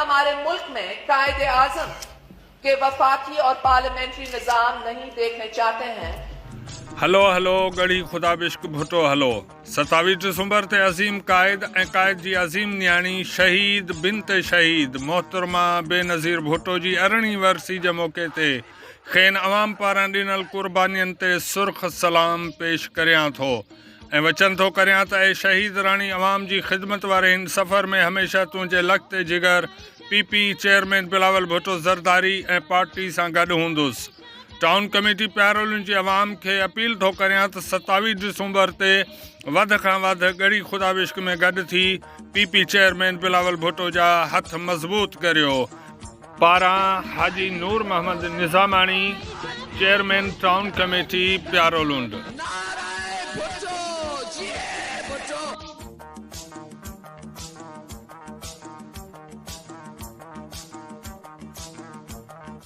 हमारे मुल्क में कायदे आजम के वफाकी और पार्लियामेंट्री निज़ाम नहीं देखने चाहते हैं। هلو هلو ڳڙهي خدا بشڪ ڀٽو هلو. ستاويهه ڊسمبر تي عظيم قائد ۽ قائد جي عظيم نياڻي شهيد بنت شهيد محترمه بينظير ڀٽو جي ارڙهين ورسي جي موقعي تي کين عوام پاران ڏنل قربانين تي سرخ سلام پيش ڪريان ٿو ۽ وچن ٿو ڪريان ته اي شهيد راڻي عوام جي خدمت واري هن سفر ۾ هميشه تنهنجي لخت جگر P P chairman Bilawal Bhutto Zardari ۽ party سان گڏ هوندس. ٽائون ڪميٽي پيارولين جي عوام کي اپيل ٿو ڪريان ته 27 ڊسمبر تي وڌ کان وڌ ڳڙهي خدابشڪ ۾ گڏ ٿي P P chairman Bilawal Bhutto جا هٿ مضبوط ڪريو. پاران Haji Noor Muhammad Nizamani chairman town committee Pyarolund. نعرائي Bhutto جيئي ڀٽو.